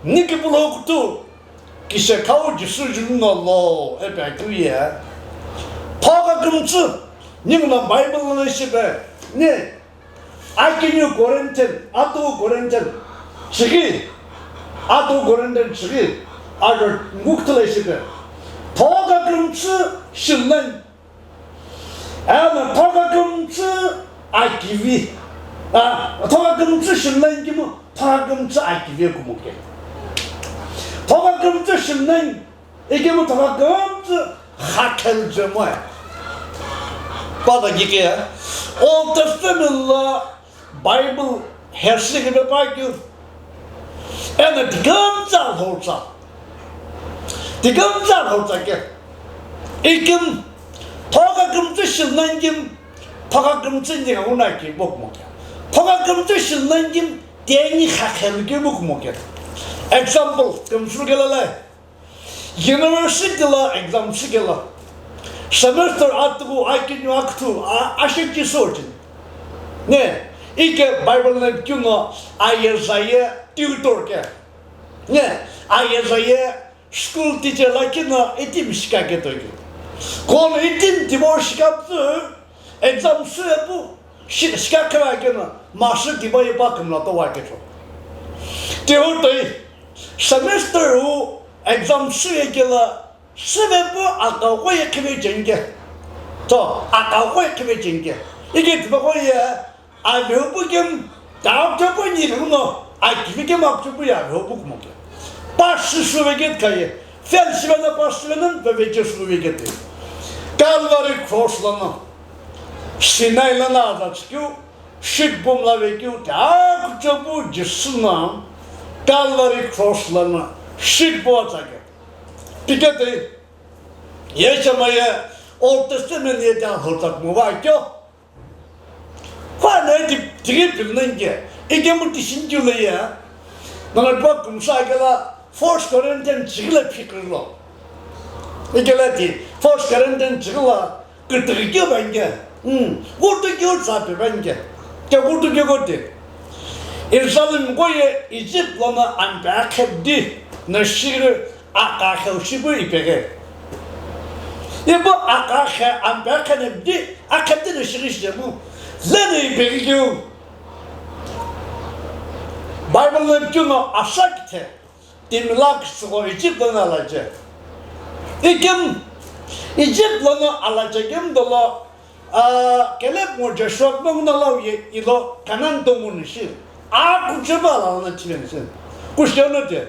ni kepulu hukuthu, Kishekhau Jisü juni no lo, ipi akeu ye. Thokha kümtsü, ningu no Bible lono shipe, ni, akiniu Corinthian, atu Corinthian, chighi, atu Corinthian chighi, aro ngukthula shipe. Thokha kümtsü, shilnani, Eno thokha kümtsü akivi. A, thokha kümtsü shimnai ikemu, thokha kümtsü akivi kumoke. Thokha kümtsü shimnai ikemu, thokha kümtsü khakhel jemoe. Pada gike ya. Old Testament lo Bible hersi kebe pa keu. Eno tikümtsü Alhou tsa. Tikümtsü Alhou tsa ke. Ikim, thokha kümtsü shilnani ikim, thokha kümtsü ni kauna ki bok mo ke. Thokha kümtsü shilnani ikim, teni khakhel ki bok mo ke. Example, kümtsü ke la lai. University la exam shikela. Semester atughu, akiniu, akuthu, a-, ashekhi sojin. Ne, ike Bible na kino ayeza ye tutor ke. Ne, ayeza ye school teacher la kino itim shikake toki. Kono itim timo shikaptü, Exam süvepu, shi-, shikakhe va keno, master tipa ye pa kümla to va ketho. Tihu toi, semester wu exam süve kela, süvepu akau ko ye khive chengke. To, akau ko ye khive chengke. Ike tipa ko ye, avehu pu kem, tau tipa ni khuno, akivi kem akchu pu ye avehu pu kumo ke. Pass süve ke khaye, fail süve na pass süve na, veve che süve ke te. Calvary cross lono. Sinai lono aza chikeu, shikbom la vekeu, ta kuchopu Jisü na Calvary cross lono shikbo atsake. Pikete, ye chama ye Old Testament ye ta hotak mo va kyo. Kwa na ti, tigi pilnange, ike mo ti shin kyu le ya. Nana pa kumsa ke la First Corinthians chigla phikirlo. Ike la ti, First Corinthians chigla Kütüki kyo bangke, hmm, kutu kyo tsa pe bangke, kya kutu kyo kote. Israel mko ye Egypt lono ampe akhebdi, na shiri aka kheu shibu ipeke. Ibu aka khe ampe akhenebdi, akhebdi na shiri shemu, lene ipeke kyo. Bible le kyo no asakte. Timi lakh tsügho Egypt lono alache. Ikim Egypt lono alache kim dolo, ah, Caleb ngo Joshua kümüna lau ye ilo Canaan tomunu shi. A kucheba la lono chiven shi. Kushona te.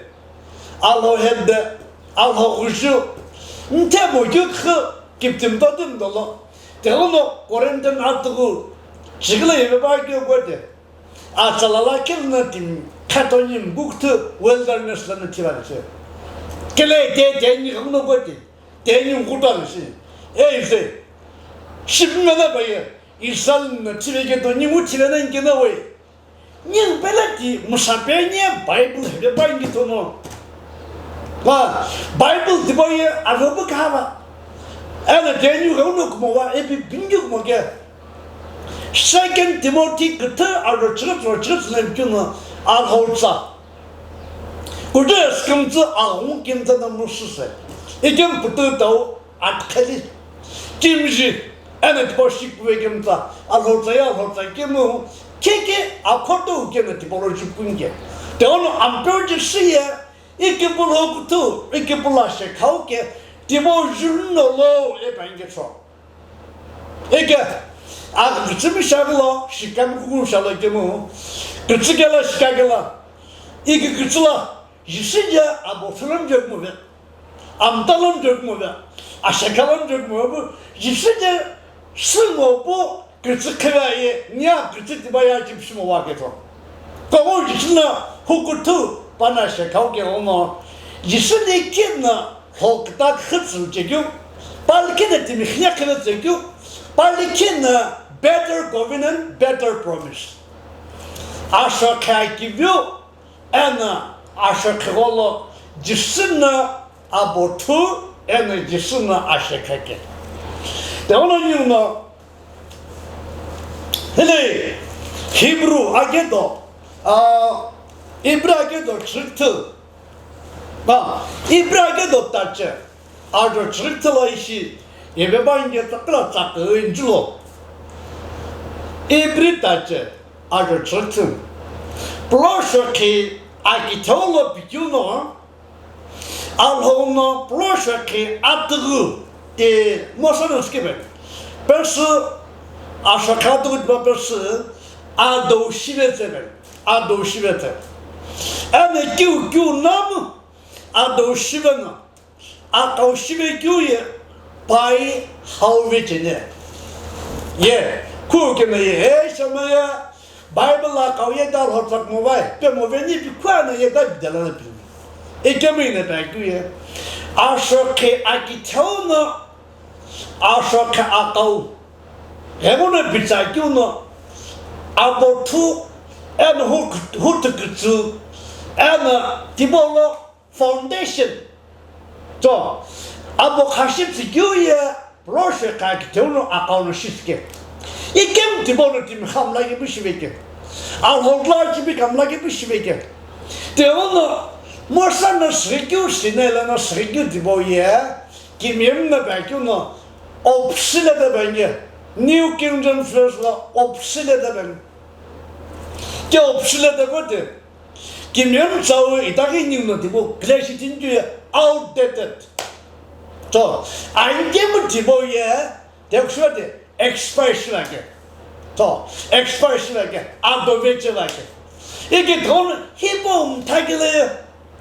Alhou hedde, Alhou kushu. Nte mo yukhu kiptim totim dolo. Telono Corinthian atugu chigla yebe ba kyo kote. Atsala lakhi lono timi khatoni mbukuthu wilderness lono thivani shi. Kele te teni khamuno koti, teni nkutuani shi. Ei se, shipimena baye, Israel no thive keto ningu thivena nkena we. Ning pela ti musape nye Bible hebe pa ngi tono. Ba, Bible tibo ye alobu kava. Ena teni khamuno kumo wa epi bingi kumo ke. Second Timothy küthü aro chighi tsüro chighi tsüna küküno Alhou tsa. Kudu eskümtsü aghungu kimtsa na musüse. Ikim pütü tau atkhali. Kimji, ena tipau shikpüve kimtsa, Alhou tsa ya Alhou tsa kimu, keke akhoto ukena tipau lo jupkunke. Teono ampeu ji siye, Ikipulu kuthu, ikipulu ashekhau ke, Tipau julu no lo ipi ani ketho. Ike, a kütsü mi shaghi lo, shikami kuku shalo ikemu, kütsü kelo shika kelo, ike kütsü lo, Jisü je abo thulom je kumove, amtalom je kumove, ashekhalom je kumove, Jisü je sü ngo pu, kütsü khivea ye, nia kütsü tiba ya chipshimo wa ketho. Kogo Jisü no hukuthu pana shekhau ke ono, Jisü ni kid no hoküta khütsü chekeu, pali kid no timi khiya khile chekeu, pali kid no better covenant, better promise. Asho kha kiveu, eno asho khigolo Jisü no abo thu, eno Jisü no ashekha ke. Te ono ni uno, Hile Hebrew akedo, a, Hebrew akedo chirikthü. Ma, Hebrew akedo tache, ajo chirikthü lo ishi, ebe ba inge takla tsakü injulo. Hebrew tache, ajo chirikthü. Pro shokhi akitheu lo pikeu no, Alhou no pro shokhi atüghü ti Mosa no sikebe. Pesü ashokhi atüghü tiba pesü adou shive tsebe. Adou shive tse. Eno kiu kiu namu adou shive no. Akau shive kiu ye pai hauve chene. Ye, ku kena ye, he shama ye, Bible la kau ye dal hot sak mo vai, pe mo veni pi kua na ye da bi dala na pi. E kemi ne pa ku ye. Asho ke akitheu no, asho ke akau. He mo na bi tsa kiu no, abo thu, eno hu, hu tu kutsu, eno tibolo, Foundation. To, abo khashi tsikeu ye, pro shokhi akitheu no akau no shitike. Ikem tibo no timi khamla ke bishiveke. Alhou la chibi kamla ke bishiveke. Te ono, Mosa no srikeu, Sinai la no srikeu tibo ye, kimiyem no bakeu no, opsile de benge. New King James Version la opsile de benge. Ke opsile de bote. Kimiyem tsau itaghi ningu no tibo clash itintu ye outdated. To, aingemu tibo ye, te kusho de expire shivake. To, expire shivake, adove chevake. Ike thon hibo mthakile ye.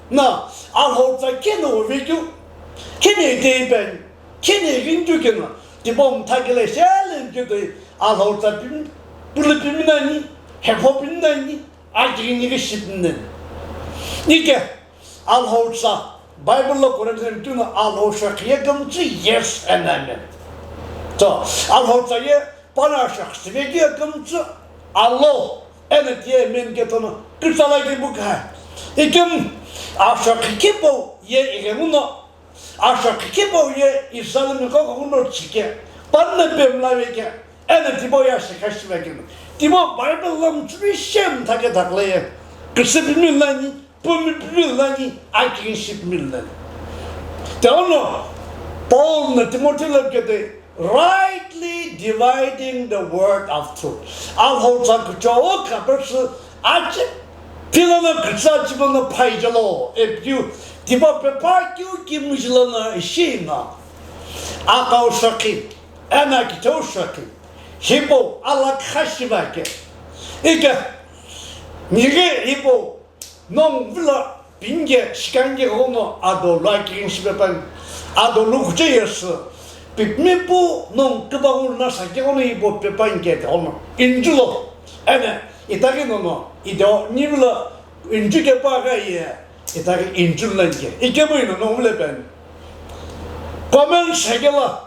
Na, Alhou tsa keno ovekeu, kene teipen, kene rintu keno, tibo mthakile shelen keu toi, Alhou tsa pim, pulu piminani, hepho piminani, Akighini ghi shipnen. Ike, Alhou tsa, Bible lo Corinthian two no Alhou shokhi ye kümtsü, yes and amen. So, Alhou tsa ye, pana shokhi sive ye kümtsü, alo, eno tiye amen ke tono, kitsala ke bukha. Ikem, ashokhi kipo ye igemuno, Ashokhi kipo ye Israel mi koko kuno chike, panna pemla veke, eno tibo ya shikha shivake no. Tibo Bible lo mtsumi shem thake thakle ye, kisipi milani, pumi milani, akinship milani. Te ono, Paul no Timothy lo kete, rightly dividing the word of truth. Alhou tsa kucho o kapesi, Achi, pila no kutsa chibo no phai jalo, e piu, tibo pepa kiu kimu jilo no ishi no. Akau shokhi, eno akitheu shokhi, hibo alakha shivake. Ike, nige hibo, nong vila, pinge, shikange hono, ado lo akirin shibepan, ado lo kuche yesu, pipmi pu, nong kiba hono, sake hono hibo pepan ke hono, injulo, ene, Itaghi nono, ido, nivilo, inju ke pa gha ye, itaghi inju lan ke. Ikemu ino, no ule pen. Comment shakela.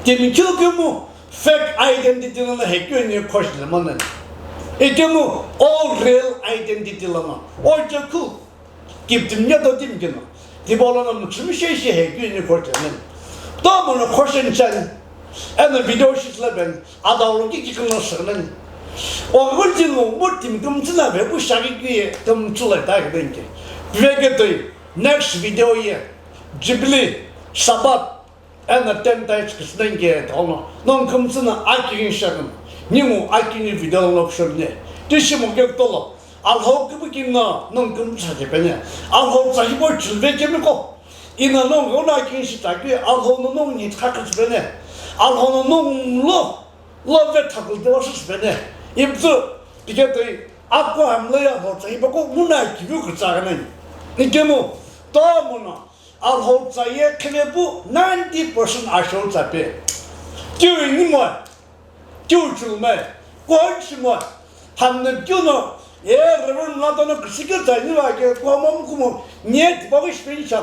Timi kyu kemu fake identity lono hekyu ni khosh le manan. Ikemu all real identity lono. Ojo ku. Kiptim nya do tim kino. Tibo lono mutsumishe she he kyu ni ko tenen. To mo no question chan. Eno video shit la ben. Ada ro ki ki kono senen. O gul jin mo mo tim kum tsina be bu shagi ki tum tsula ta ke ben ke. Ve ke toi next video ye. Jubilee, Sabbath, Eno ten tithes kisnenke tono, nong kümtsü no akighi shaghi, ningu akini video lo pshorne. Tishi mo kekutolo, Alhou kipu kino nong kümtsü hajepene. Alhou tsa hipau chilve kemiko. Ina nongu ghenguno akighi shi tsa keu, Alhou no nongu ni tha keu tsüpeni. Alhou no nongu lo, lo vetha keu tiwa shi tsüpeni. Ipütsü, tike toi, akwa hamlo ye Alhou tsa hipaqo, muna kiviu kutsa ghenani. Ikemu, tomo no, Alhou tsa ye khevepu ninety percent ashou tsa pe. Keu inimo, keu chulumai, kuhou shimo, hamna keu no, e Reverend Mlatono küsükeu tsa niva ke, kuhou momu kumo, nye tipaqo shipeni sha.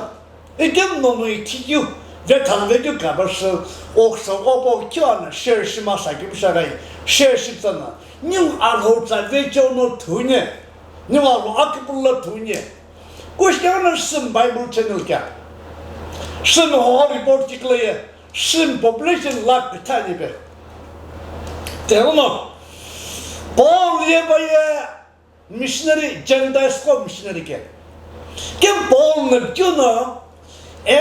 Ikemu nono ithikeu, vetha vekeu kaba sü, oksa opo keu ana share shima sa keu pusha gai, share shi tsa na, ningu Alhou tsa vecheo no thunye, ningu Alhou akipulo thunye. Kushkeghi no Süm Bible channel kea. Süm hoho report kikla ye. Süm population lakh kithani pe. Teono Paul ye pa ye missionary, Gentiles qo missionary ke. Ke Paul no keu no e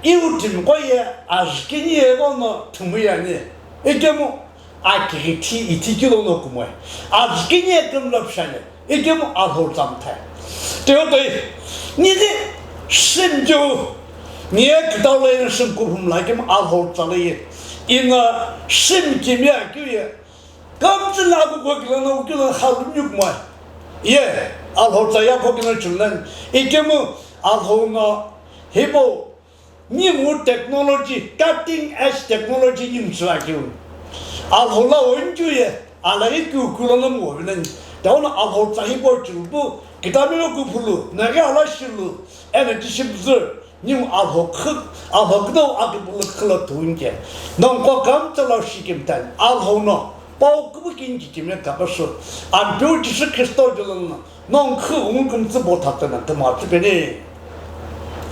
Ihudim qo ye azükini ye ghono thumui ani. Ikemu akighi thi ithi keu lono kumoi. Azükini ye kümlo pishani. Ikemu Alhou tsa mthai. Teo toi, nighi Süm keu, nie kidau lo ye Süm kuphu mla ikemu Alhou tsa lo ye. Ina Süm kimiye keu ye. Kümtsü na kuko kilo no kilo halu nyuk moi. Ye, Alhou tsa ya ko kilo chunlan. Ikemu Alhou no hipau ningu technology, cutting edge technology ningu tsüla keu. Alhou la onkeu ye, ala ye keu kulo no mo vilen. Taona Alhou tsa hipau chulpu, kitamino kuphu lu, naghi ala shilu, ena tishipzü, ningu Alhou khü, Alhou kidau akipulo khülo thunke. Nongu qo kümtsü lo shikimtani, Alhou no, pau kubu kini kikimiye kaba sü, Ampeu Jisü Khristo jolo no, Nongu khü ungu kümtsü bo thaptana tüma tsüpeni.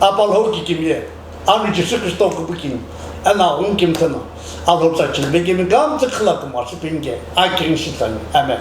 Apa Alhou kikimiye, anu Jisü Khristo kubu kini, ena ungu kimtsü no, Alhou tsa chilbe kimi kümtsü khüla tüma tsüpeni ke, akighi shi tsani. Amen.